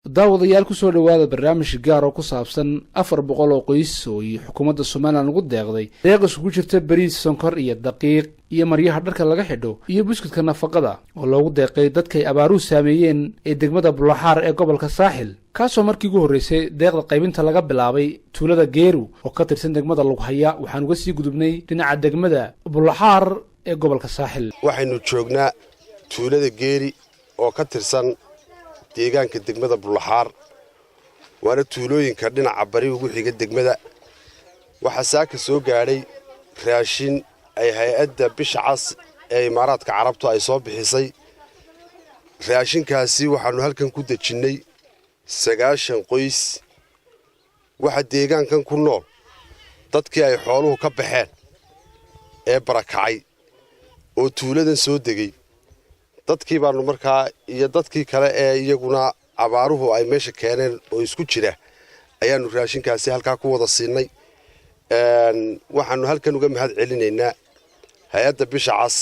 Daawadayaal, kusoo dhowaada barnaamij gaar oo ku saabsan 400 oo qoys oo iyo xukuumadda Somaliland ugu deeqday deeq isugu jirta bariis, sonkor iyo daqiiq iyo maryaha dharka laga xidho iyo buskudka nafaqada oo loogu deeqay dadkay abaaruhu saameeyeen ee degmada Bulaxaar ee gobolka Saaxil, kaasoo markii ugu horreysay deeqda qaybinta laga bilaabay tuulada Geeru oo ka tirsan degmada Lughaya. Waxaan uga sii gudubnay dhinaca degmada Bulaxaar ee gobolka Saaxil. Waxaynu joognaa tuulada Geeri oo ka tirsan deegaanka degmada Bulaxaar, waana tuulooyinka dhinaca bari ugu xiga degmada. Waxaa saaka soo gaadhay raashin ay hay-adda Bisha Cas ee Imaaraadka Carabtu ay soo bixisay. Raashinkaasi waxaannu halkan ku dejinnay 90 qoys. Waxaa deegaankan ku nool dadkii ay xooluhu ka baxeen ee barakacay oo tuuladan soo degay. Dadkii baannu markaa iyo dadkii kale ee iyaguna abaaruhu ay meesha keeneen oo isku jira ayaannu raashinkaasi halkaa ku wada siinay. Waxaannu halkan uga mahad celinaynaa hay-adda Bisha Cas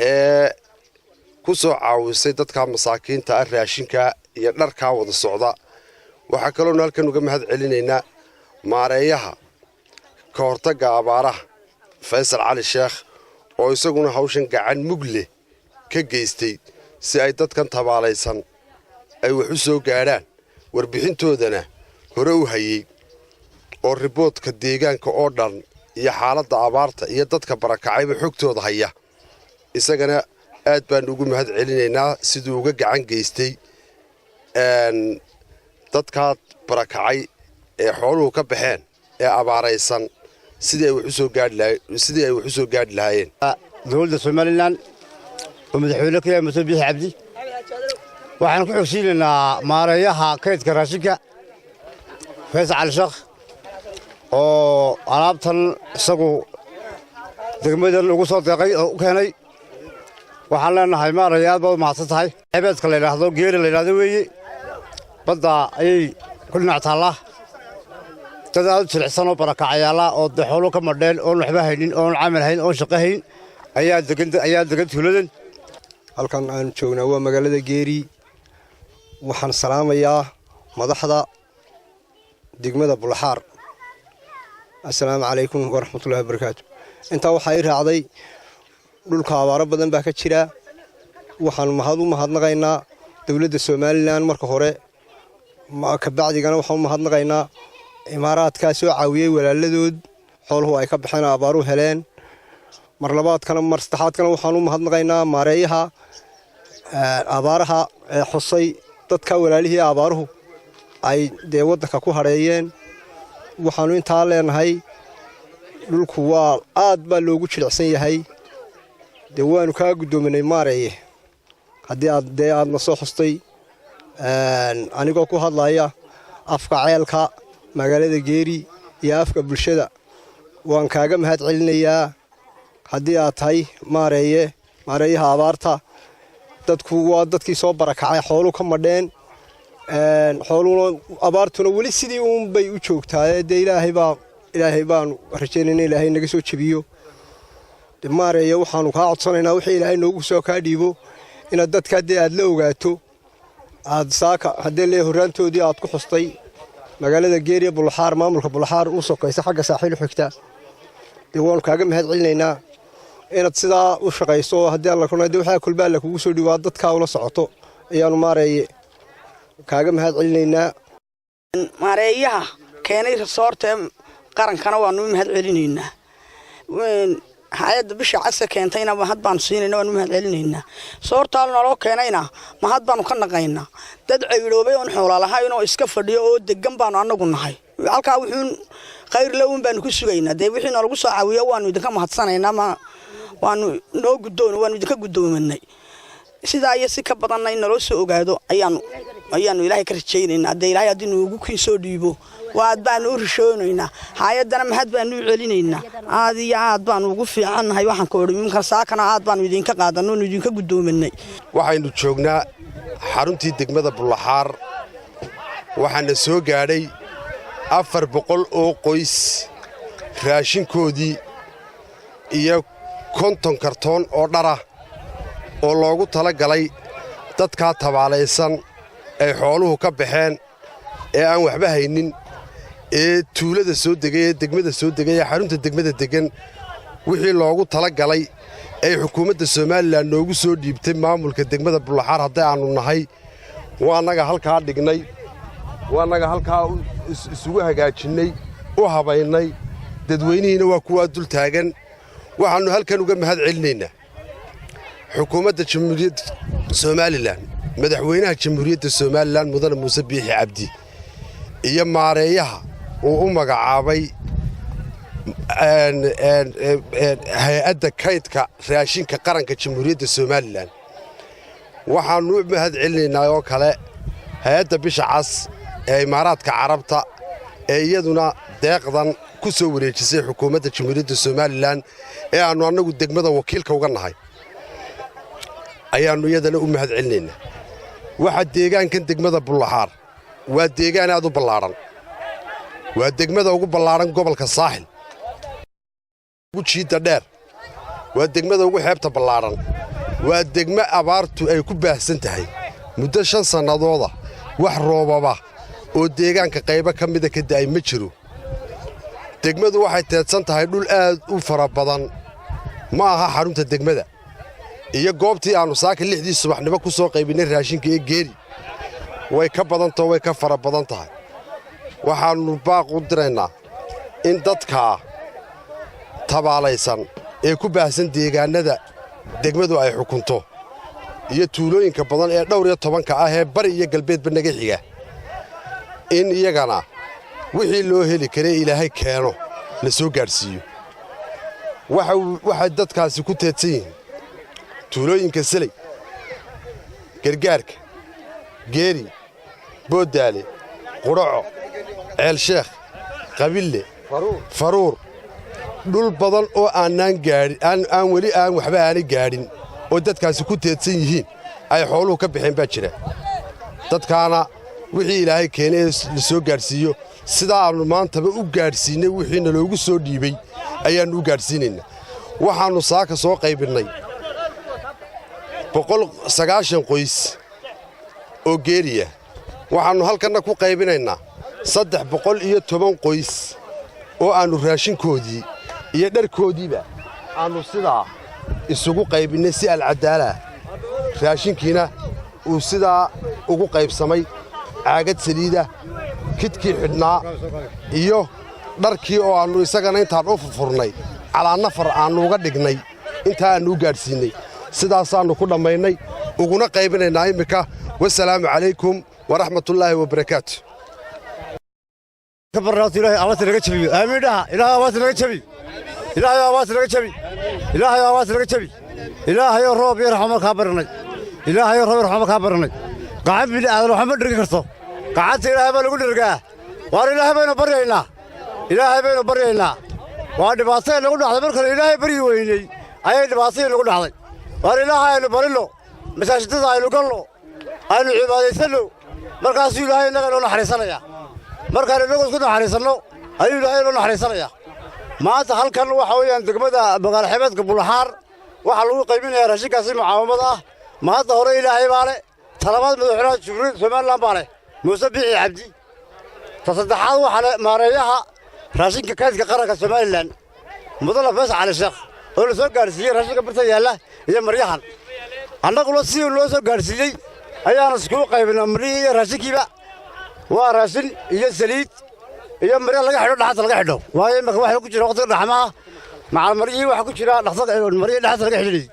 ee ku soo caawisay dadka masaakiinta ah raashinka iyo dharkaa wada socda. Waxaa kaloonu halkan uga mahad celinaynaa maareeyaha ka hortagga abaaraha, Faysal Cali Sheekh, oo isaguna hawshan gacan mug leh ka geystay si ay dadkan tabaalaysan ay wax u soo gaadhaan, warbixintoodana hore u hayey oo riboodka deegaanka oo dhan iyo xaaladda abaarta iyo dadka barakacayba xogtooda haya. Isagana aad baannu ugu mahad celinaynaa siduu uga gacan geystay dadkaa barakacay ee xooluhu ka baxeen ee abaaraysan sidii ay wax u soo gaadhi lahaayeen. Dowladda Somaliland oo madaxweyne ka yahay Muuse Biixi Cabdi, waxaan ku xogsiinaynaa maareeyaha kaydka raashinka, Faysal Cali Sheekh, oo alaabtan isagu degmadan ugu soo deeqay oo u keenay. Waxaan leenahay, maaraya, aad baad u mahadsan tahay. Xebeedka la yidhaahdo Geeri la yidhahdo weeye, badda ayay ku dhinac taallaa. Dad aad u jilicsan oo barakacayaala oo dee xoolo ka madheen, oon waxba haynin, oon camal hayn, oon shaqo hayn ayaa degan tuuladan. Halkan aan joognaa waa magaalada Geeri. Waxaan salaamayaa madaxda degmada Bulaxaar. Assalaamu calaykum waraxmatullahi wabarakaatu. Intaa waxaa ii raacday, dhulka abaaro badan baa ka jira. Waxaan mahad u mahadnaqaynaa dowladda Somaliland marka hore, kabacdigana waxaan u mahadnaqaynaa Imaaraadkaa soo caawiyey walaaladood xooluhu ay ka baxeen, abaaru heleen. Mar labaadkana, mar saddexaadkana waxaan u mahadnaqaynaa maareeyaha abaaraha ee xusay dadka walaalihii abaaruhu ay dee waddanka ku hadheeyeen. Waxaannu intaa leenahay, dhulku waa aad baa loogu jilicsan yahay. Dee waanu kaa guddoominay, maareeye, haddii aad dee aadna soo xustay. Anigoo ku hadlaya afka ceelka magaalada Geeri iyo afka bulshada, waan kaaga mahad celinayaa haddii aad tahay maareeye, maareeyaha abaarta. Dadku waa dadkii soo barakacay, xooluu ka madheen, xooluhuna abaartuna weli sidii uunbay u joogtaaye. Dee ilaahay baanu rajaynayna Ilaahay naga soo jebiyo. Maareeye, waxaanu kaa codsanaynaa wixii Ilaahay noogu soo kaa dhiibo inaad dadkaa dee aad la ogaato, aad saaka haddee lee horraantoodii aad ku xustay magaalada Geeriya Bulaxaar, maamulka Bulaxaar u sokaysa, xagga Saaxiil u xigta. Dee waanu kaaga mahad celinaynaa inaad sidaa u shaqayso. Haddii alla kuna dee waxaa kolba Alla kugu soo dhiwaa dadkaa ula socoto ayaanu, maareeye, kaaga mahad celinaynaa. Maareeyaha keenay resoorta qarankana waanu u mahad celinaynaa. Hay-adda Bisha Case keentayna mahad baanu siinayna, waanu mahad celinaynaa. Soortaal naloo keenayna mahad baanu ka naqaynaa. Dad cayroobay oon xoola lahayn oo iska fadhiyo oo degan baanu anagu nahay. Halkaa wuxuun khayr la uun baanu ku sugaynaa. Dee wixii nalagu soo caawiyo waanu idinka mahadsanaynaa, ma waanu noo guddoon, waanu idinka guddoomanay. Sidaa iyo si ka badanna in naloo soo ogaado ayaanu Ilaahay ka rajaynaynaa. Dee Ilaahay haddii noogu kiin soo dhiibo, waad baanu u rishoonaynaa. Hay-addana mahad baanu u celinaynaa. Aad iyo aad baanu ugu fiicannahay. Waxaan ka odhi iminka saakana aad baanu idinka qaadanno oonu idinka guddoomanay. Waxaynu joognaa xaruntii degmada Bulaxaar. Waxaana soo gaadhay 400 oo qoys raashinkoodii iyo 50 kartoon oo dhara oo loogu tala galay dadkaa tabaalaysan. Ay xooluhu ka baxeen ee aan waxba haynin ee tuulada soo degay, ee degmada soo degay, ee xarunta degmada degan, wixii loogu tala galay ay xukuumadda Somaliland noogu soo dhiibtay maamulka degmada Bullaxaar hadday aannu nahay, waannaga halkaa dhignay, waannaga halkaa isugu hagaajinnay, u habaynay. Dadweynihiina waa kuwaa dul taagan. Waxaannu halkan uga mahad celinaynaa xukuumadda Jamhuuriyadda Somaliland, madaxweynaha Jamhuuriyadda Somaliland, Mudane Muuse Biixi Cabdi, iyo maareeyaha uu u magacaabay hay-adda kaydka raashinka qaranka Jamhuuriyadda Somaliland. Waxaannu u mahad celinaynaa oo kale hay-adda Bisha Cas ee Imaaraadka Carabta ee iyaduna deeqdan ku soo wareejisay xukuumadda Jamhuuriyadda Somaliland ee aannu annagu degmada wakiilka uga nahay ayaannu iyadana u mahad celinaynaa. Waxaa deegaankan degmada Bullaxaar waa deegaan aad u ballaadhan, waa degmada ugu ballaadhan gobolka Saaxil, ugu jiidda dheer, waa degmada ugu xeebta ballaadhan, waa degmo abaartu ay ku baahsan tahay muddo 5 sannadooda. Wax roobaba oo deegaanka qaybo ka mida ka da'ay ma jiro. Degmadu waxay teedsan tahay dhul aad u fara badan. Ma aha xarunta degmada iyo goobtii aannu saaka 6dii subaxnimo ku soo qaybinnay raashinka ee Geeri way ka badantao way ka fara badan tahay. Waxaannu baaq u diraynaa in dadkaa tabaalaysan ee ku baahsan deegaannada degmadu ay xukunto iyo tuulooyinka badan ee dhowr iyo tobanka ah ee bari iyo galbeedba naga xiga in iyagana wixii loo heli karee Ilaahay keeno la soo gaadhsiiyo. Waxay dadkaasi ku teedsan yihiin tuulooyinka Seley, Gargaarka, Geeri, Booddaale, Qudhaco, Ceelsheekh, Qabille, Faruur, dhul badan oo aanaan gaadhin, aan weli aan waxba aanay gaadhin oo dadkaasi ku teedsan yihiin ay xooluhu ka baxeen baa jira. Dadkaana wixii Ilaahay keenay ee la soo gaadhsiiyo, sidaa aannu maantaba u gaadhsiinnay wixiina loogu soo dhiibay ayaannu u gaadhsiinaynaa. Waxaannu saaka soo qaybinnay 190 qoys oo Geeriya. Waxaannu halkanna ku qaybinaynaa 310 qoys oo aannu raashinkoodii iyo dharkoodiiba aannu sidaa isugu qaybinnay si alcadaalah. Raashinkiina uu sidaa ugu qaybsamay, caagad saliida, kidkii xidhnaa iyo dharkii oo aannu isagana intaan u furfurnay calaa nafar aannu uga dhignay, intaa aannu u gaadhsiinnay. Sidaasaannu ku dhammaynay uguna qaybinaynaa imminka. Wasalaamu calaykum waraxmatullaahi wabarakaatu. Ilaahay abaarta naga jabiyo. Aamiin dhaha. Ilaahay abaarta naga jabi. Ilaahay abaarta naga jabi. Ilaahay abaarta naga jabi. Ilaahay roob iyo raxmo kaa baranay. Ilaahay roob iyo raxmo kaa baranay. Gacan bini aadan waxba ma dhirgi karto. Gacanta Ilaahay baa lagu dhirgaa. Waar Ilaahay baynu baryaynaa. Ilaahay baynu baryaynaa. Waa dhibaato nagu dhacday. Markale Ilaahay baryi weynay ayay dhibaatadii nagu dhacday. Waar Ilaahay aynu barino, masaajidada aynu galno, aynu cibaadaysanno, markaasuu Ilaahay innaga inoo naxariisanaya. Markaan innagu isku naxariisanno ayuu Ilaahay inoo naxariisanaya. Maanta halkan waxa weeyaan degmada magaalo xeebeedka Bullaxaar waxaa lagu qaybinayaa raashinkaasi mucaawamada ah. Maanta hore Ilaahay baa leh, talabaad madaxweynaha Jamhuuriyadda Somaliland baa leh, Muuse Biixi Cabdi, ta saddexaad waxaa leh maareeyaha raashinka kaydka qaranka Somaliland, Mudane Faysal Cali Sheekh, oo la soo gaadhsiiyey raashinka birta yaalla iyo maryahan. Annaguna sidii loo soo gaadhsiiyey ayaana iskugu qaybinaa maryihii iyo raashinkiiba. Waa raashin iyo saliid iyo marya laga xidho dhaxanta laga xidho, waayo imika waxa ku jira waqtiga dhaxmaha macal maryihii waxa ku jira maryihii dhaxanta laga xidhanayey.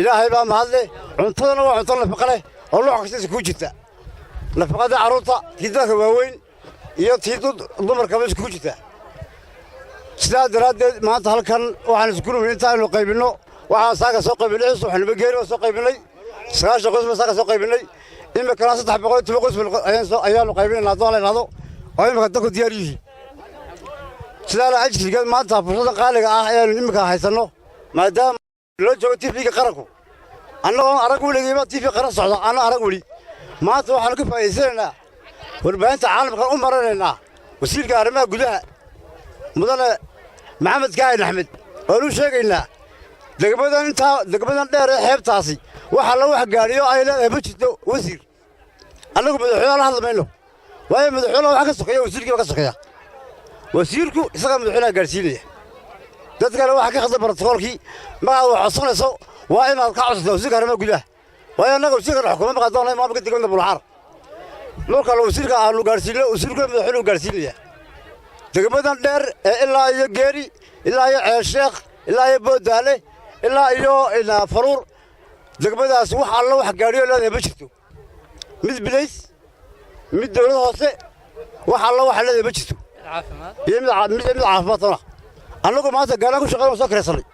Ilaahay baa mahadle. Cuntadana waa cunto nafaqa leh oo nooc kasta iskugu jirta, nafaqada carruurta, tii dadka waaweyn iyo tii dumarkaba iskugu jirta. Sidaa daraaddeed maanta halkan waxaan isku nimid intaaynu qaybinno. Waxaan saaka soo qaybinay subaxnimo Geeri baan soo qaybinay, 90 qoys baan saaka soo qaybinay. Imikana 310 qoys ayaannu qaybinayna hadduu Alla idhaahdo, oo imika dadku diyaar yihiin. Sidaana ajrigeed maanta fursadda qaaliga ah ayaanu imika haysanno, maadaama loo joogo TV-ga qaranku, annagoon arag weligiiba TV qaran socda anna arag weli. Maanta waxaanu ka faa'idaysanaynaa warbaahinta caalamkan u maranaynaa wasiirka arrimaha gudaha, Mudane Maxamed Kaahin Axmed, waanu sheegaynaa degmadan intaa degmadan dheer ee xeebtaasi waxa la wax gaadhiyo ay leedahay ma jirto, wasiir. Annagu madaxweynaha la hadli mayno, waayo madaxweynaha waxaa ka sokeeya wasiirkii baa ka sokeeya. Wasiirku isagaa madaxweynaha gaadhsiinaya. Dadkana waxaa ka khaldan brotokoolkii. Magaad wax codsanayso waa inaad ka codsataa wasiirka arrimaha gudaha, waayo annaga wasiirkan xukuma ma doonay maamulka degmada Bulxaar. Marka la wasiirka aanu gaadhsiino, wasiirkuna madaxweynuhu gaadhsiinaya. Degmadan dheer ee ilaa iyo Geeri, ilaa iyo Ceelsheekh, ilaa iyo Boodaale, ilaa iyo Faruur, degmadaas wax alla wax gaadhiyo leedahay ma jirto. Mid bilays, mid dawlad hoose, wax alla waxa leedahay ma jirto, iyo mid caafimaad toona. Annagu maanta gaadhaan ku shaqeyn soo kiraysanay.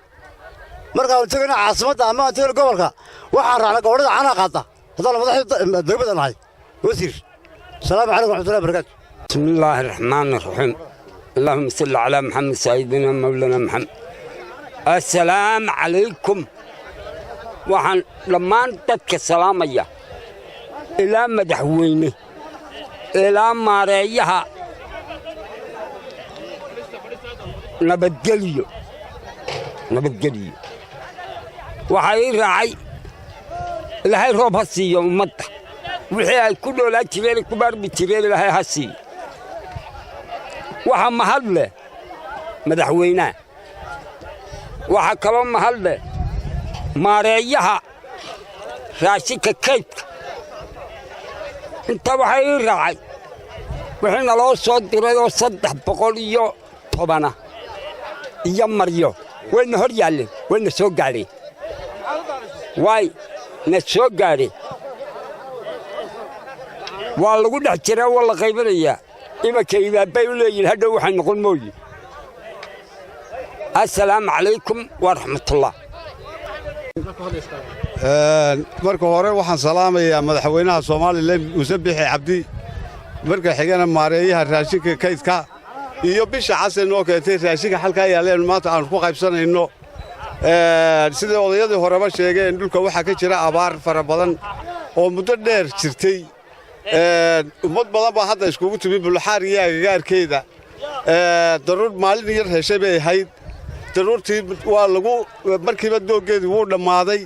Markaanu tegayna caasimadda ama aan tegayna gobolka, waxaan raacnay gobodhada caanaha qaata haddaan madaxda degmada nahay. Wasiir, asalaamu calaykum raxmatullahi barakaatu. بسم الله الرحمن الرحيم، اللهم صل على محمد سيدنا مولانا محمد. السلام عليكم. Waxaan dhammaan dadka salaamaya, ilaa madaxweyne, ilaa maareeyaha. Nabadgelyo, nabadgelyo. Waxaa ii raacay, Ilaahay roob ha siiyo ummadda. Wixii ay ku dhoolaa jireen, ku baarbi jireen, Ilaahay ha siiyo. Waxa mahad leh madaxweynaha, waxaa kaloo mahad leh maareeyaha raashinka kaydka. Inta waxaa ii raacay wixii naloo soo diray oo 310 iyo maryo. Wayna hor yaalleen, wayna soo gaadheen, way na soo gaadheen. Waa lagu dhex jiraa, waa la qaybinayaa. Imanka ibaabay u leeyihin, hadhow waxay noqon mooye. Assalaamu calaykum waraxmatullah. Marka hore waxaan salaamayaa madaxweynaha Somalilan, Muuse Bixi Cabdi. Marka xigana maareeyaha raashinka kaydka iyo Bisha Case noo keentay raashinka halkaa yaalleen maanta aanu ku qaybsanayno. Sidai odayadii horeba sheegeen, dhulka waxaa ka jira abaar fara badan oo muddo dheer jirtay. Ummad badan baa hadda iskugu timi Bulxaar iyo agagaarkeeda. Daruur maalin yar heshay bay ahayd. Daruurtii waa lagu markiiba dooggeedii wuu dhammaaday.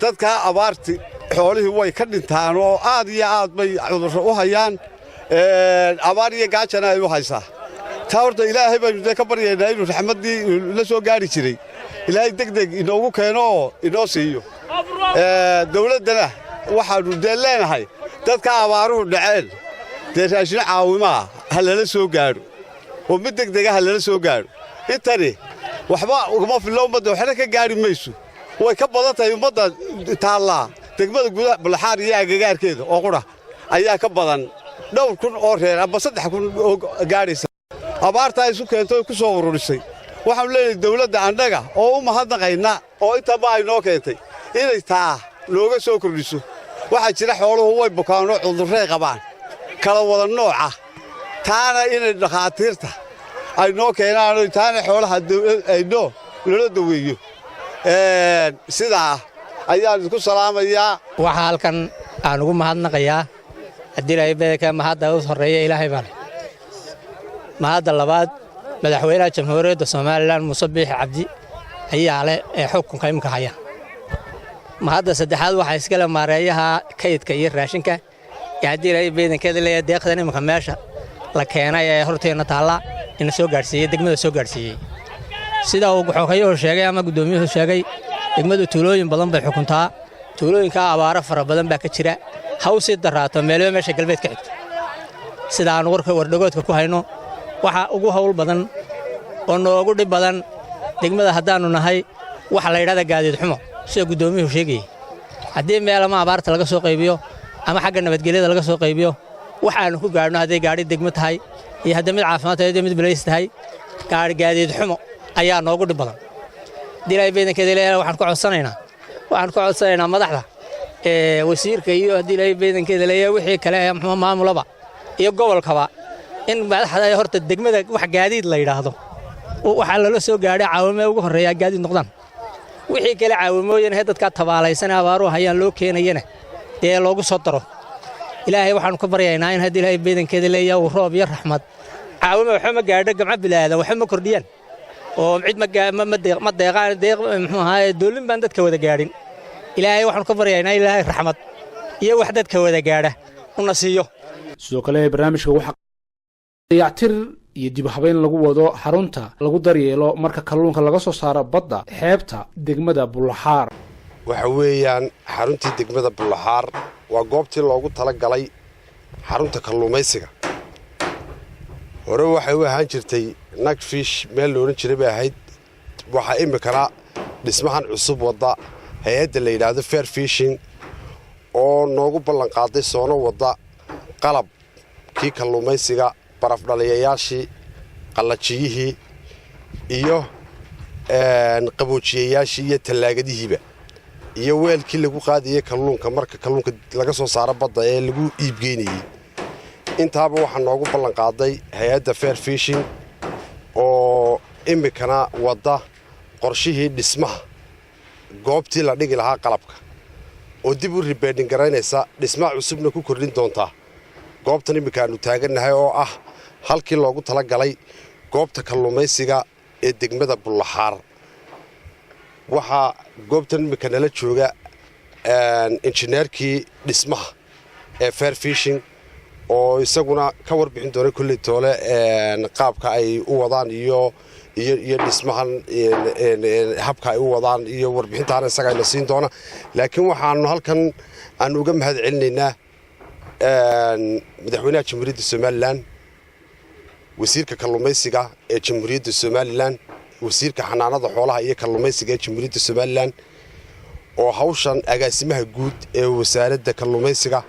Dadkaa abaarti xoolihii way ka dhintaan oo aad iyo aad bay cudurro u hayaan, abaar iyo gaajana ay u haysaa. Taa horta Ilaahay baynu dee ka baryaynaa inuu raxmaddii la soo gaari jiray Ilaahay degdeg inoogu keeno oo inoo siiyo. Dawladdana waxaannu dee leenahay, dadka abaaruhu dhaceen dee raashino caawimaa ha lala soo gaadho oo mid degdega ha lala soo gaadho. Intani waxba ugama fillo ummadda, waxna ka gaadhi mayso. Way ka badan tahay ummadda taallaa degmada gudaha Bulaxaar iyo agagaarkeeda oo qudha ayaa ka badan dhowr kun oo reer amba 3000 oo gaadhaysa. Abaartaa isu keentay oo ku soo ururisay. Waxaanu leenahay dawladda annaga oo u mahadnaqayna oo intaba ay noo keentay inay taa nooga soo kordhiso. Waxaa jira xooluhu way bukaanoo cudurray qabaan kala wada nooca. Taana inay dhakhaatiirta ay noo keenaan, taana xoolaha aynoo loola daweeyo. Sidaa ayaan idinku salaamayaa. Waxaa halkan aan ugu mahadnaqayaa, haddii Ilaahay badanka, mahadda u horreeya Ilaahay baa leh. Mahadda labaad madaxweynaha Jamhuuriyadda Somalilan, Muuse Biixi Cabdi, ayaa leh ee xukunka imika haya. Mahadda saddexaad waxaa iskale maareeyaha kaydka iyo raashinka ee, haddii Ilaahay badankeeda leeyahay, deeqdan imika meesha la keenay ee horteenna taalla ina soo gaadhsiiyey, degmada soo gaadhsiiyey. Sida uu xogayuhu sheegay ama guddoomiyuhu sheegay, degmadu tuulooyin badan bay xukuntaa. Tuulooyinkaa abaaro fara badan baa ka jira, ha u sii darraato meeliba meesha galbeed ka xigto. Sida aan warka wardhagoodka ku hayno, waxaa ugu hawl badan oo noogu dhib badan degmada haddaannu nahay waxa la yidhahda gaadiid xumo. Sida guddoomiyuhu sheegayey, haddii meel ama abaarta laga soo qaybiyo ama xagga nabadgelyada laga soo qaybiyo, wax aannu ku gaadhno, hadday gaadhi degmo tahay iyo haddii mid caafimaad tahay, haddii mid bilays tahay, gaadhi gaadiid xumo ayaa noogu dhib badan. Haddii Ilaahay badankeeda leeyahay, waxaan ku codsanaynaa madaxda ee wasiirka iyo, haddii Ilaahay badankeeda leeyahay, wixii kale ee muxuu maamulaba iyo gobolkaba, in madaxda horta degmada wax gaadiid la yidhaahdo waxaa lala soo gaadhay caawimo ugu horreeya gaadiid noqdaan. Wixii kale caawimooyin he dadkaa tabaalaysan abaaruhu hayaan loo keenayana dee loogu soo daro. Ilaahay waxaanu ka baryaynaa in, haddii Ilaahay badankeeda leeyahay, uu roob iyo raxmad. Caawimo waxba ma gaadho, gamco bilaadan waxba ma kordhiyaan oo cid ma deeqaan. Deeq muxuu ahaaye doolin baan dadka wada gaadhin. Ilaahay waxaanu ka baryaynaa Ilaahay raxmad iyo wax dadka wada gaadha. Una siiyo. Sidoo kale barnaamijka waxaa dayactir iyo dib habeyn lagu wado xarunta lagu daryeelo marka kalluunka laga soo saaro badda xeebta degmada Bullaxaar. Waxa weeyaan xaruntii degmada Bullaxaar, waa goobtii loogu tala galay xarunta kalluumaysiga. Hore waxay u ahaan jirtay Nagfish, meel la odhan jiray bay ahayd. Waxaa iminkana dhismahan cusub wadda hay-adda la yidhaahdo Fair Fishing oo noogu ballanqaaday, soona wadda qalabkii kalluumaysiga, barafdhaliyayaashii, qallajiyihii iyo qaboojiyayaashii iyo tallaagadihiiba iyo weelkii lagu qaadayey kalluunka marka kalluunka laga soo saaro badda ee lagu iibgeynayey. Intaaba waxaa noogu ballanqaaday hay-adda Fair Fishing oo iminkana wadda qorshihii dhismaha goobtii la dhigi lahaa qalabka oo dib u rebuilding garaynaysa, dhismaha cusubna ku kordhin doontaa goobtan iminka aanu taagannahay oo ah halkii loogu tala galay goobta kalluumaysiga ee degmada Bullaxaar. Waxaa goobtan iminka nala jooga injineerkii dhismaha ee Fair Fishing oo isaguna ka warbixin doona kolley toole qaabka ay u wadaan iyo dhismahan habka ay u wadaan iyo warbixintaana isaga ayna siin doona. Laakiin waxaanu halkan aanu uga mahad celinaynaa madaxweynaha Jamhuuriyadda Somaliland, wasiirka kalluumaysiga ee Jamhuuriyadda Somaliland, wasiirka xanaanada xoolaha iyo kalluumaysiga ee Jamhuuriyadda Somaliland oo hawshan, agaasimaha guud ee wasaaradda kalluumaysiga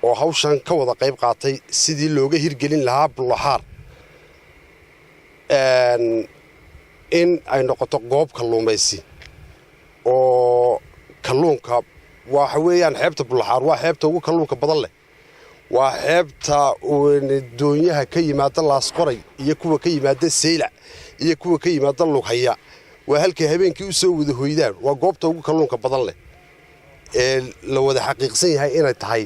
oo hawshan ka wada qayb qaatay sidii looga hirgelin lahaa Bullaxaar in ay noqoto goob kalluumaysi oo kalluunka. Waxa weeyaan xeebta Bullaxaar waa xeebta ugu kalluunka badan leh, waa xeebta doonyaha ka yimaada Laasqoray iyo kuwa ka yimaada Saylac iyo kuwa ka yimaada Lughaya waa halkay habeenkii u soo wada hoydaan. Waa goobta ugu kalluunka badan leh ee la wada xaqiiqsan yahay inay tahay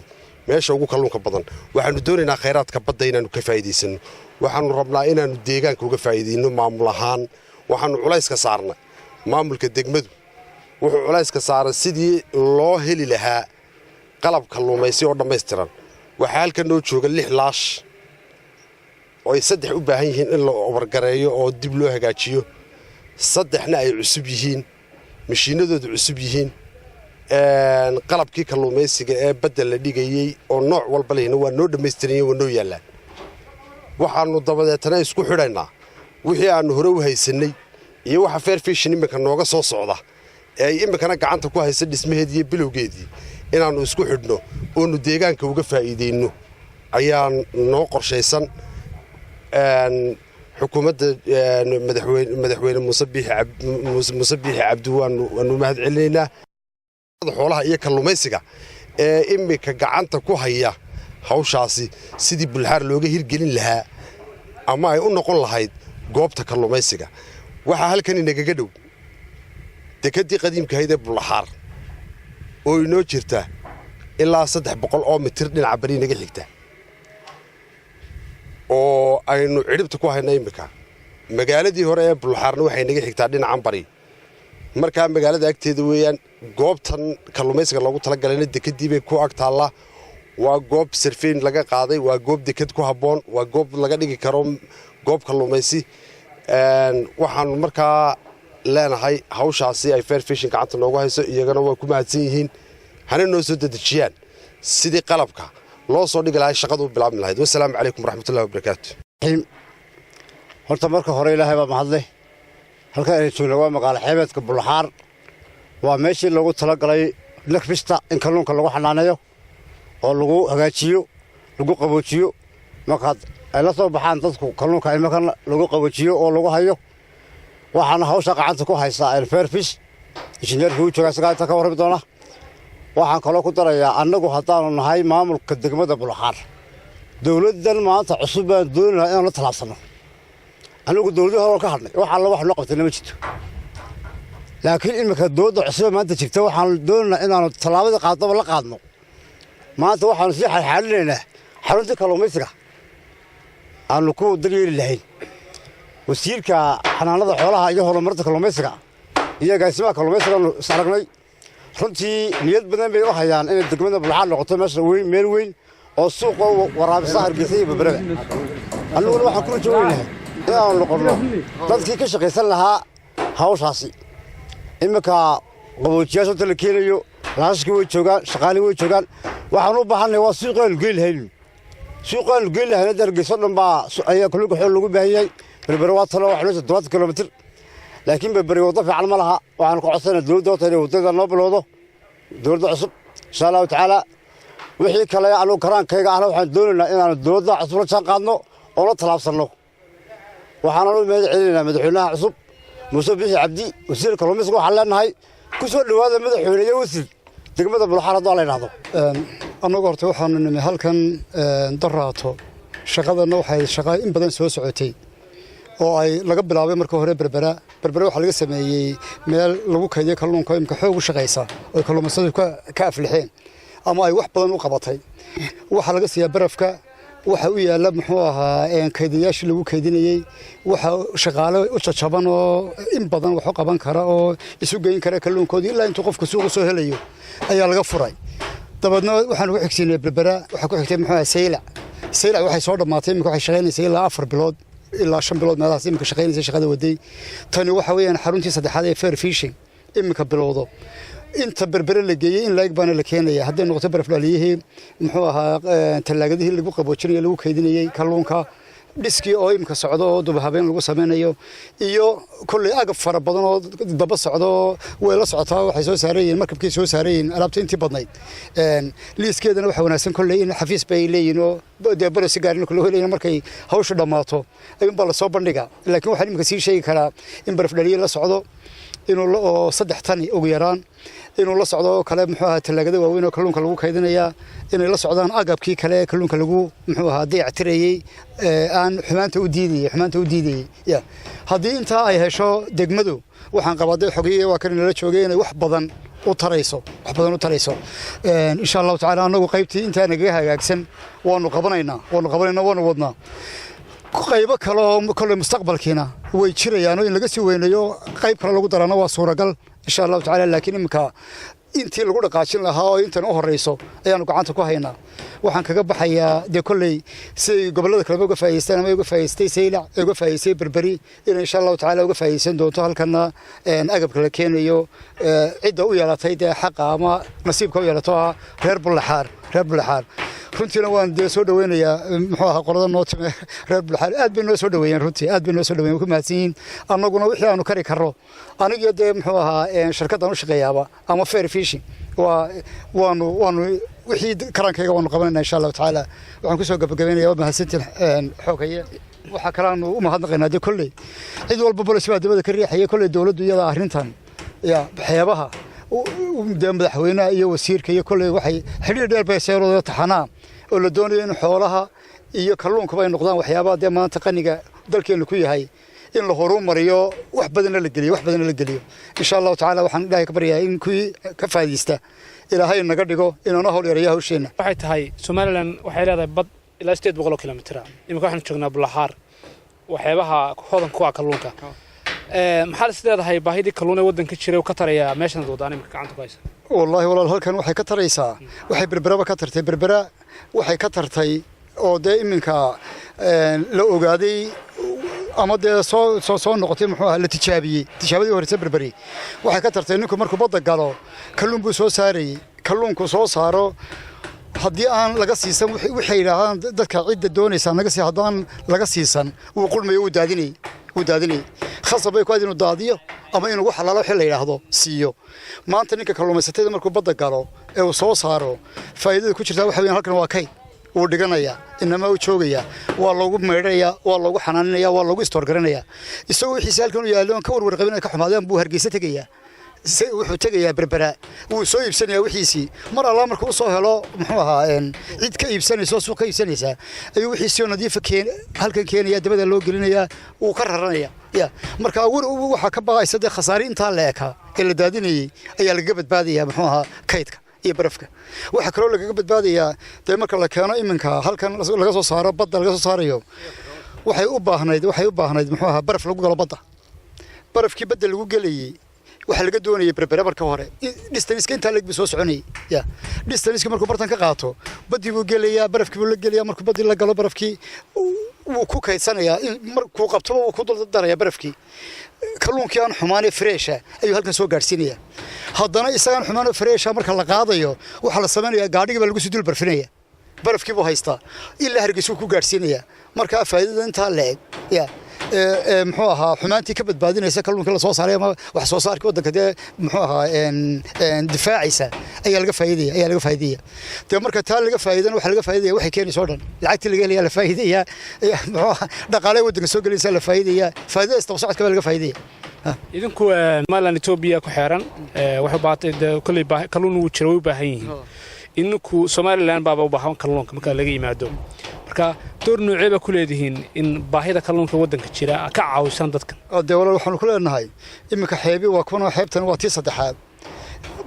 meesha ugu kalluunka badan. Waxaanu doonaynaa khayraadka badda inaanu ka faa'iidaysano. Waxaanu rabnaa inaanu deegaanka uga faa'iidayno. Maamul ahaan waxaanu culayska saarnay, maamulka degmadu wuxuu culayska saaray sidii loo heli lahaa qalab kalluumaysi oo dhammaystiran. Waxaa halkan noo jooga lix laash oo ay saddex u baahan yihiin in la obargareeyo oo dib loo hagaajiyo, saddexna ay cusub yihiin, mashiinadoodu cusub yihiin. Qalabkii kalluumaysiga ee badda la dhigayey oo nooc walba lehina waa noo dhammaystiran, waa noo yaallaan. Waxaannu dabadeetana isku xidhaynaa wixii aannu hore u haysannay iyo waxa Fair Fishing iminka nooga soo socda ee ay iminkana gacanta ku haysa dhismaheedii iyo bilowgeedii inaannu isku xidhno oonu deegaanka uga faa'iidayno ayaa noo qorshaysan. Xukuumadda madaxweyne Muuse Biixi Cabdi waanu mahad celinaynaa. Xoolaha iyo kalluumaysiga ee iminka gacanta ku haya hawshaasi sidii Bulxaar looga hirgelin lahaa ama ay u noqon lahayd goobta kalluumaysiga. Waxaa halkan inagaga dhow dekeddii qadiimkahayd ee Bullaxaar oo inoo jirta ilaa 300 oo mitir dhinaca bari inaga xigta oo aynu cidhibta ku hayna iminka. Magaaladii hore ee Bullaxaarna waxay naga xigtaa dhinacan bari. Markaa magaalada agteeda weeyaan goobtan kalluumaysiga loogu talagalayna, dekedii bay ku ag taallaa. Waa goob survey laga qaaday, waa goob deked ku habboon, waa goob laga dhigi karo goob kalluumaysi. Waxaanu markaa leenahay hawshaasi ay Fair Fishing gacanta noogu hayso iyagana waa ku mahadsan yihiin, hana noo soo dedejiyaan sidii qalabka loo soo dhigi lahay, shaqadu u bilaabmi lahayd. Wasalaamu calaykum waraxmatullahi wabarakaatu. Horta marka hore Ilaahay baa mahadleh. Halkan aynu joogna waa magaalo xeebeedka Bullaxaar, waa meeshii loogu talagalay nagfista in kalluunka lagu xanaaneeyo oo lagu hagaajiyo, lagu qaboojiyo markaad ay la soo baxaan dadku kalluunka, imakan lagu qaboojiyo oo lagu hayo. Waxaana hawsha gacanta ku haysaa Fairfish, injineerkii uu joogaa, isagaa inta ka warrami doona. Waxaan kaloo ku darayaa, annagu haddaanu nahay maamulka degmada Bullaxaar, dowladdan maanta cusub baan dooni lahaa inaan la tallaabsanno. Anigu dowladii hore ka hadhnay, wax alla wax noo qabtayna ma jirto, laakiin iminka dowladda cusube maanta jirta waxaanu doonaynaa inaanu tallaabadii qaadnaba la qaadno. Maanta waxaanu sii xalxaalinaynaa xaruntii kalluumaysiga aanu ku daryeeli lahayn. Wasiirka xanaanada xoolaha iyo horumarinta kalluumaysiga iyo agaasimaha kalluumaysigaanu is aragnay. Runtii niyad badan bay u hayaan inay degmada Bulxaar noqoto meesha weyn, meel weyn Oo suuqa waraabisa Hargeysa iyo Berberada. Annaguna waxaan kula joogaynahay inaanu noqonno dadkii ka shaqaysan lahaa hawshaasi. Iminka qaboojiyaasha inta la keenayo, laashashkii way joogaan, shaqaalihii way joogaan. Waxaan u baahannahay waa suuqaanu geyn lahayn, suuqaanu geyn lahayn. Hadda Hargeysa o dhan baa ayaa kalluunka xoog loogu baahan yahay. Berbere waa talo, waxaa noo 70 kilomitir, laakiin Berbere waddo fiican ma laha. Waxaan ku codsanaa dowladda horta inay waddada noo bilowdo, dowladda cusub, insha Allahu tacaala. Wixii kale anugu karaankayga ahna, waxaan doonaynaa inaanu dowladda cusub la jaan qaadno oo la tallaabsanno. Waxaanan u mahad celinaynaa madaxweynaha cusub, Muuse Bixi Cabdi. Wasiir kalluumaysiga waxaan leenahay, ku soo dhowaada, madaxweyne iyo wasiir, degmada Bulxaar, hadduu Alla yidhahdo. Annagu horta waxaanu nimi halkan daraato. Shaqadanna waxay shaqa in badan soo socotay oo ay laga bilaabay marka hore Berbera. Berbera waxaa laga sameeyey meel lagu kaydiyo kalluunka, imka xoog u shaqaysa oo kalluumaysatadu ka aflixeen ama ay wax badan u qabatay. Waxaa laga siiyaa barafka, waxa u yaalla, muxuu ahaa, kaydiyaashii lagu kaydinayey. Waxa shaqaale u jajaban oo in badan wax u qaban kara oo isu geyn kara kalluunkoodii ilaa intuu qofka suuqa soo helayo ayaa laga furay. Dabeedna waxaan ugu xigsiinay Berbera. Waxaa ku xigtay, muxuu ahaa, Saylac. Saylac waxay soo dhammaatay imika, waxay shaqaynaysay ilaa 4 bilood ilaa 5 bilood meelahaas imika shaqaynaysay, shaqada waday. Tani waxa weeyaan xaruntii saddexaad ee fair fishing imika bilowdo. Inta Berbere la geeyey in laeg baana la keenaya, hadday noqoto baraf dhaliyihii, muxuu ahaa, tallaagadihii lagu qaboojinayay, lagu kaydinayey kalluunka, dhiskii oo imika socdo oo dubahabeen lagu samaynayo, iyo kolley agab fara badan oo daba socdo oo way la socotaa. Waxay soo saaran yihiin markabkii, soo saaran yihiin alaabta intii badnayd. Liiskeedana waxaa wanaagsan kolley in xafiis bay leeyihiin oo dee baro si gaarin loo helayo. Markay hawshu dhammaato ayuunbaa lasoo bandhigaa, laakiin waxaan imika sii sheegi karaa in baraf dhaliye la socdo, inuu oo 3 tani ugu yaraan inuu la socdo oo kale, muxuu ahaa, tallaagada waaweyn oo kalluunka lagu kaydinayaa, inay la socdaan agabkii kale ee kalluunka lagu, muxuu ahaa, dayactirayey, aan xumaanta u diidayey. Ya haddii intaa ay hesho degmadu, waxaan qabaa dee xogeeye waa kan inala joogay, inay wax badan u tarayso, wax badan u tarayso, insha Allahu tacala. Annagu qaybtii intaa nagaga hagaagsan waanu qabanaynaa, waanu wadnaa. Qaybo kale oo kolley mustaqbalkiina way jirayaan oo in laga sii weynayo, qayb kale lagu darana waa suuragal, insha Allahu tacala. Laakiin iminka intii lagu dhaqaajin lahaa oo intan u horreyso ayaanu gacanta ku haynaa. Waxaan kaga baxayaa dee kolley siday gobollada kaleba uga faa'idaystaan ama uga faa'idaystay Saylac, uga faa'idaystay Berberi, inay insha Allahu tacala uga faa'iidaysan doonto halkana agabka la keenayo cidda u yeelatay dee xaqa ama nasiibka u yeelato ah reer Bullaxaar. Reer Bullaxaar runtiina waan dee soo dhaweynayaa, muxuu ahaa, qolada noo time reer Bullaxaar aad bay noo soo dhaweeyeen, runtii aad bay noo soo dhaweeyeen, way ku mahadsan yihiin. Annaguna wixii aanu kari karro, anigiyo dee, muxuu ahaa, shirkaddan u shaqeeyaaba ama fair fishing, waa waanu wixii karankayga waanu qabanayna, insha Allahu tacaala. Waxaan kusoo gabagabeynaya, waa mahadsantiin xogaye. Waxaa kalaanu u mahadnaqaynaa dee kolley cid walba bolis baa dabada ka riixaya, kolley dowladdu iyada arrintan ya xeebaha, dee madaxweynaha iyo wasiirka iyo kolley waxay xidhiir dheer bay seerooda taxanaa oo la doonayo in xoolaha iyo kalluunkuba ay noqdaan waxyaabaha dee maanta qaniga dalkeenu ku yahay, in la horumariyo, wax badanna la geliyo, wax badanna la geliyo, insha Allahu tacaala. Waxaan Ilaahay ka baryayaa in kuwii ka faa'iidaysta Ilaahay naga dhigo, inuuna hawl yareeyo hawsheenna. Waxay tahay Somaliland waxay leedahay bad ilaa 800 kilomitira. Iminka waxaanu joognaa Bulaxaar, waxyaabaha hodan ku ah kalluunka. Maxaad is leedahay baahidii kalluun ee waddanka jiray ka tarayaa meeshan wadaan iminka gacanta ku haysa? Wallaahi walaal, halkan waxay ka taraysaa waxay Berberaba ka tartay. Berbera waxay ka tartay oo dee iminka la ogaaday ama dee soo noqotay, muxuu ahaa, la tijaabiyey tijaabadii horeysa. Berberi waxay ka tartay, ninku markuu badda galo kalluun buu soo saarayey. Kalluunku soo saaro haddii aan laga siisan, waxay yidhaahdaan dadka cidda doonaysaa naga sii, haddaan laga siisan wuu qurmayo, wuu daadinayay. Khasab bay ku aad inuu daadiyo ama inuu wax alaala wixii la yidhaahdo siiyo. Maanta ninka kalluumaysatada markuu badda galo ee uu soo saaro, faa'iidada ku jirtaa waxa weeyaan halkan waa kayd, wuu dhiganayaa, inamaa u joogayaa, waa loogu maydhanayaa, waa loogu xanaaninaya, waa loogu istoorgaranayaa. Isagoo wixiisa halkan u yaallo oon ka warwar qabin ka xumaadeen buu Hargeysa tegayaa, wuxuu tegayaa Berbera, wuu soo iibsanayaa wixiisii. Mar alla markuu usoo helo, muxuu ahaa, cid ka iibsanaysa oo suuq ka iibsanaysaa, ayuu wixiisii oo nadiifa keen halkan keenaya, dabada loo gelinayaa, wuu ka raranaya. Ya marka waxaa ka baqaysa dee khasaare intaa la ekaa ee la daadinayey ayaa lagaga badbaadayaa, muxuu ahaa, kaydka iyo barafka. Waxaa kaloo lagaga badbaadayaa dee marka la keeno iminka halkan laga soo saaro, badda laga soo saarayo, waxay u baahnayd, muxuu ahaa, baraf lagu galo badda. Barafkii badda lagu gelayey Waxaa laga doonayay Berbere marka hore distance-ka intaa leeg buu soo soconayay. Ya distance-ka markuu bartan ka qaato, badii buu gelayaa, barafkii buu la gelayaa. Markuu badii la galo, barafkii wuu ku kaydsanayaa. Markuu qabtoba wuu ku dul darayaa barafkii. Kalluunkii aan xumaanee fresh-a ayuu halkan soo gaadhsiinaya. Haddana isagaan xumaanoo fresh-a marka la qaadayo, waxaa la samaynayaa gaadhigii baa lagu sii dul barfinaya. Barafkii buu haystaa, ilaa Hargeysuu ku gaadhsiinaya. Markaa faa'iidada intaa la eg ya muxuu ahaa xumaantii ka badbaadinaysa kalluunkii la soo saaray ama wax soo saarkii waddanka, dee muxuu ahaa difaacaysa ayaa laga faa'iidaya. Dee marka taa laga faa'iidana, waxa laga faa'iidaya waxay keenaysa oo dhan, lacagtii laga helaya la faa'iidaya, muxuu ahaa dhaqaalaha waddanka soo gelaysa la faa'iidaya, faa'iidada isdaba socodka baa laga faa'iidaya. Idinku Somaliland Etoobiya ku xeeran waxay baatay kolley kalluun wuu jira, way u baahan yihiin. Idinku Somaliland baaba u baahan kalluunka marka laga yimaado. Marka door noocee baa ku leedihiin in baahida kalluunka waddanka jira ka caawisaan dadkan? Dee walaal, waxaanu ku leenahay iminka xeebi waa kuwan, xeebtan waa tii saddexaad.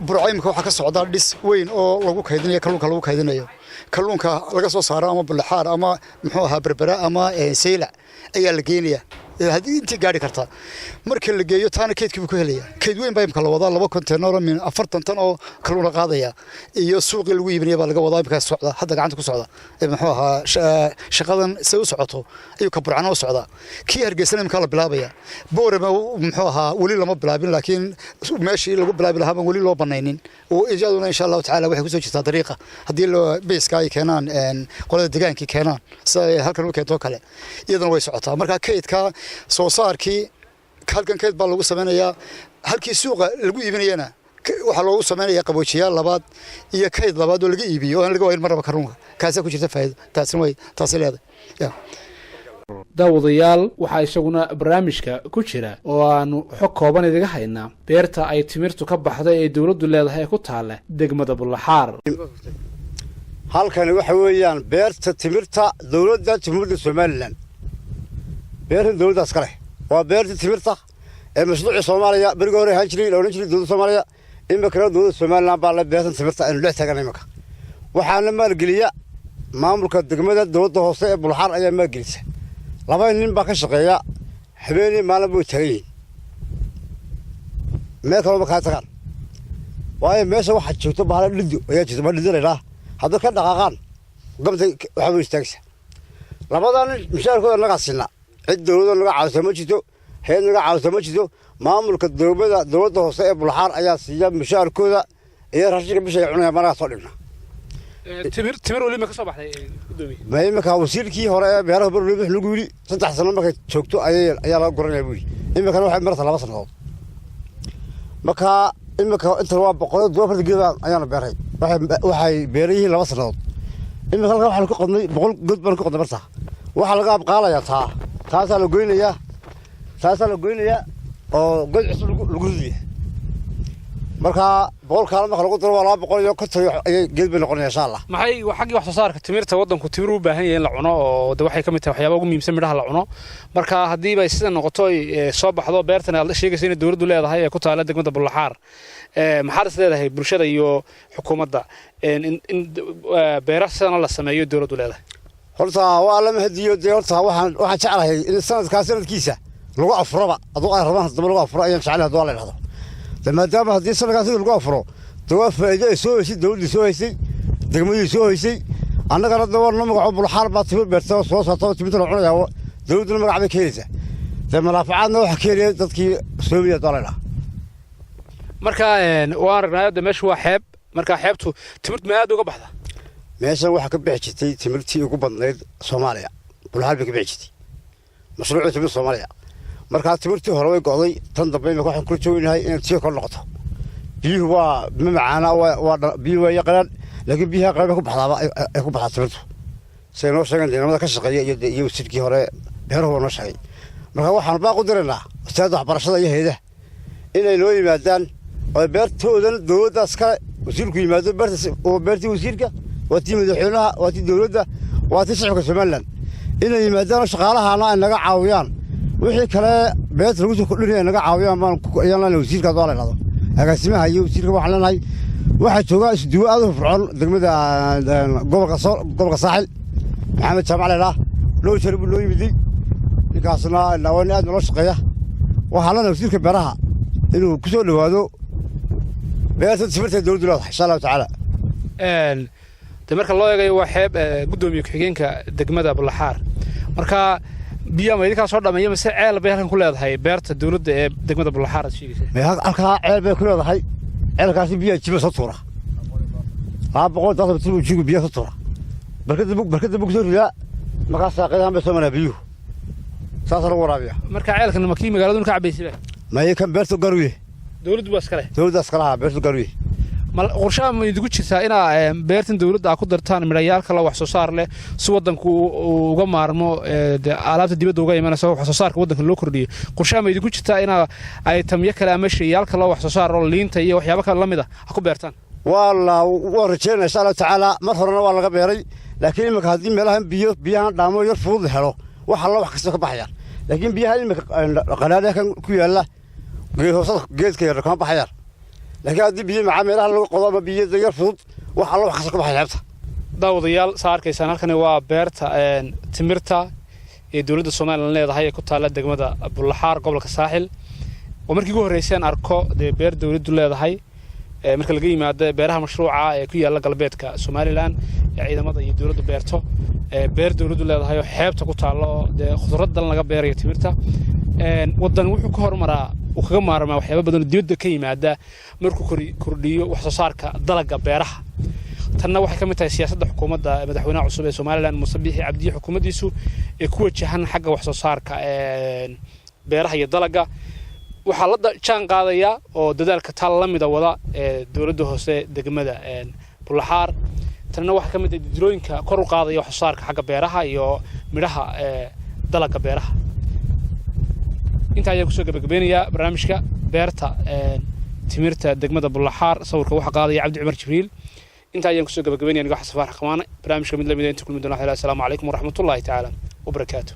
Burco iminka waxaa ka socda dhis weyn oo lagu kaydinayo kalluunka, lagu kaydinayo kalluunka laga soo saaro ama Bullaxaar ama muxuu ahaa Berbera ama Saylac ayaa la geenaya, haddii intii gaari karta. Marka la geeyo taana kaydkii buu ku helaya. Kayd weyn baa imika la wadaa, 2 konteenaro min 40 tan oo kalluuna qaadaya iyo suuqii lagu iibinaya baa laga wadaa imika socda, hadda gacanta ku socda. Muxuu ahaa shaqadan say u socoto ayuu ka Burcana u socdaa, kii Hargeysana imika la bilaabaya. Boorama muxuu ahaa weli lama bilaabin, laakiin meeshii lagu bilaabi lahaa baan weli loo banaynin. Iyaduna insha Allahu tacaala waxay kusoo jirtaa dariiqa, haddii loo beyska ay keenaan qolada degaankii keenaan sida ay halkan u keento kale, iyaduna way socotaa. Marka kaydka soo saarkii halkan kayd baa lagu samaynayaa, halkii suuqa lagu iibinayana waxaa loogu samaynayaa qaboojiyaal labaad iyo kayd labaad oo laga iibiyo oo aan laga waayin marnaba kalluunka. Kaasaa ku jirta faa'iido, taasina way taasi leedahay. Daawadayaal, waxaa isaguna barnaamijka ku jira oo aanu xog kooban idiga haynaa beerta ay timirtu ka baxday ee dowladdu leedahay ee ku taalla degmada Bullaxaar. Halkani waxa weeyaan beerta timirta dowladda Jamhuuriyadda Somaliland. Beerta dowladdaas ka leh waa beerta timirta ee mashruucii Soomaaliya berigii hore ahaan jiray, la odhan jiray dowladda Soomaaliya. Iminkana dowladda Somaliland baa le beertan timirta aynu dhex taagana iminka. Waxaana maalgeliya maamulka degmada, dowladda hoose ee Bulxaar ayaa maalgelisa. Laba nin baa ka shaqeeya, habeenii maalin bay taagan yihiin, meel kaloo ma kaa tagaan, waayo meesha waxaa joogto bahala dhido ayaa jirta, ba dhido laydhaa. Hadday ka dhaqaaqaan gamta waxaa way istaagaysa. Labadaa nin mushaarkooda nagaa siinaa. Cid dowladda naga caawisa ma jirto, hay'ad naga caawisa ma jirto. Maamulka dowlada dowladda hoose ee Bulxaar ayaa siiya mushaarkooda iyo raashinka bisha ay cunayaan baa nagaa soo dhigna. Timir weli ma ka soo baxday, gudoomiye? Ma iminka wasiirkii hore ee beeraha Barley wuxuu nagu yidhi 3 sano markay joogto ayay ayaa laga guranaya buu yidhi. Iminkana waxay marata 2 sannadood. Marka iminka intan waa 140 geed ayaanu beeray, waxay beeran yihiin 2 sannadood. Iminka halkan waxaanu ka qodnay 100 god baanu ka qodnay. Barta waxaa laga abqaalayaa, taasaa la goynayaa, taasaa la goynayaa oo god cusub lagu ridaya. Marka 100 kaalo marka lagu daro waa 250 ayay geed bay noqonaya insha Allah. Maxay xaggii wax soo saarka timirta? Waddanku timir u baahan yahay in la cuno, oo de waxay ka mid tahay waxyaabaha ugu muhiimsan midhaha la cuno. Marka haddiiba sida noqoto ay soo baxdo beertan aad sheegaysa inay dowladdu leedahay ee ku taala degmada Bullaxaar, maxaad is leedahay bulshada iyo xukuumadda in beera sidana la sameeyo dowladdu leedahay? Horta waa la mahadiyo. Dee horta waxaan jeclahay in sanadkaa sanadkiisa lagu afuraba aduu ay rabaan haddaba lagu afuro ayaan jeclahay, hadduu la idhahdo. De maadaama haddii sanadkaa sida lagu afuro, de waa faa'iido ay soo heysay dowladdii, soo heysay degmadii, soo heysay annagana. De waa noo magaco, Bulxaar baa timir beerta oo soo saarta oo timirta la cunayaa, dowladduna magac bay ka helaysaa, dee manaafacaadna waxaa ka helaya dadkii soomiya, hadduu la idhaha. Marka waan aragnaa hadda meeshu waa xeeb. Marka xeebtu timirtu ma aad uga baxda? Meeshan waxaa ka bixi jirtay timirtii ugu badnayd Soomaaliya, Bulxaar bay ka bixi jirtay, mashruucii timirta Soomaaliya. Markaa timirtii hore way go'day, tan dambe imika waxaan kula joognahay inay tii kor noqoto. Biyuhu waa ma macaana, waa biyuhu waa yaqanaan, laakiin biyaha qayba ku baxdaaba ay ku baxdaa timirtu, siday noo sheegeen deynamada ka shaqeeya iyo wasiirkii hore beeruhu waa noo sheegay. Marka waxaanu baaq u diraynaa wasaaradda waxbarashada iyo hay'adaha inay noo yimaadaan oo beertoodan dowladdaas kale wasiirku yimaado. Beerta beertii wasiirka waa tii madaxweynaha, waa tii dowladda, waa tii shacabka Somaliland. Inay yimaadaan oo shaqaalahana ay naga caawiyaan, wixii kale beerta lagu soo kordhinaya ay naga caawiyaan baan ayaan leenahay. Wasiirka hadduu la idhahdo, agaasimaha iyo wasiirka waxaan leenahay, waxaa jooga isduwo aad u fircoon degmada gobolka Saaxil, Maxamed Jaamac laydhaa, dhowr jeer buu noo yimiday ninkaasna, waa nin aad nolo shaqeeya. Waxaan leenahay wasiirka beeraha Inuu ku soo dhowaado beerta timirta dowladdu leedahay, insha Allahu tacaala. De marka loo eegayo waa xeeb, guddoomiye ku-xigeenka degmada Bulaxaar, marka biyaha ma idinkaa soo dhameeya mise ceel bay halkan ku leedahay beerta dowladda ee degmada Bulaxaar aad sheegaysa? Halkaa ceel bay ku leedahay. Ceelkaasi biyaha jiba soo tuura, 200 mitir buu jigu biyaha soo tuura. Barkada buu kusoo ridaa, markaas saaqadahan bay soo maraa biyuhu, saasaa lagu waraabiya. Marka ceelkan ma kii magaaladuna ka cabaysayba? Maye, kan beertu garuye. Dowladdu waa iskale? Dowladda iskalaha, beertu garuye. Ma qorshaha ma idigu jirtaa inaa beertan dowladda aa ku dartaan midhayaal kale wax soo saar leh, si waddanku uu uga maarmo alaabta dibadda uga imanaysa, wax soo saarka waddanka loo kordhiyo? Qorshaha ma idigu jirtaa inaa ay tamyo kale ama shayaal kale wax soo saar oo liinta iyo waxyaabo kale la mid ah ha ku beertaan? Waa la waa rajeynaya, insha Allahu tacaala. Mar horena waa laga beeray, laakiin iminka haddii meelahan biyo biyahan dhaamo yar fudud la helo, wax alla wax kasta ka baxayaan. Laakiin biyaha iminka qanaadha kan ku yaalla geed hoosada geedka yar kama baxayaan. Laakiin haddii biyo macaa meelaha lagu qodo ama biyo yar fudud, wax alla wax kasta ka baxaya xeebta. Daawadayaal, saa arkaysaan, halkani waa beerta timirta ee dowladda Somalilan leedahay ee ku taalla degmada Bullaxaar, gobolka Saaxil. Oo markii ugu horreyseen arko dee beer dowladdu leedahay, marka laga yimaado beeraha mashruuca ee ku yaalla galbeedka Somalilan ee ciidamada iyo dowladdu beerto, beer dowladdu leedahay oo xeebta ku taallo oo dee khudraddan laga beerayo timirta. Waddan wuxuu ka horumaraa, uu kaga maarmaa waxyaaba badan oo dibadda ka yimaada markuu kordhiyo wax soo saarka dalagga beeraha. Tanna waxay ka mid tahay siyaasadda xukuumadda madaxweynaha cusub ee Somalilan, Muuse Biixi Cabdiye, xukuumaddiisu ee ku wajahan xagga wax soo saarka beeraha iyo dalagga. Waxaa la jaan qaadaya oo dadaalka taa la mida wada ee dowladda hoose degmada Bulaxaar. Tanna waxay ka mid tahay didilooyinka kor u qaadaya wax soo saarka xagga beeraha iyo midhaha dalagga beeraha. Intaa ayaan kusoo gabagabeynayaa barnaamijka beerta timirta degmada Bulaxaar. Sawirka waxaa qaadaya Cabdi Cumar Jibriil. Intaa ayaan kusoo gabagabeynaya. Anigo Xasan Faarax Qamaane, barnaamijka mid lamid inta kulmi doona. Asalaamu calaykum waraxmatullaahi tacaala wabarakaatu.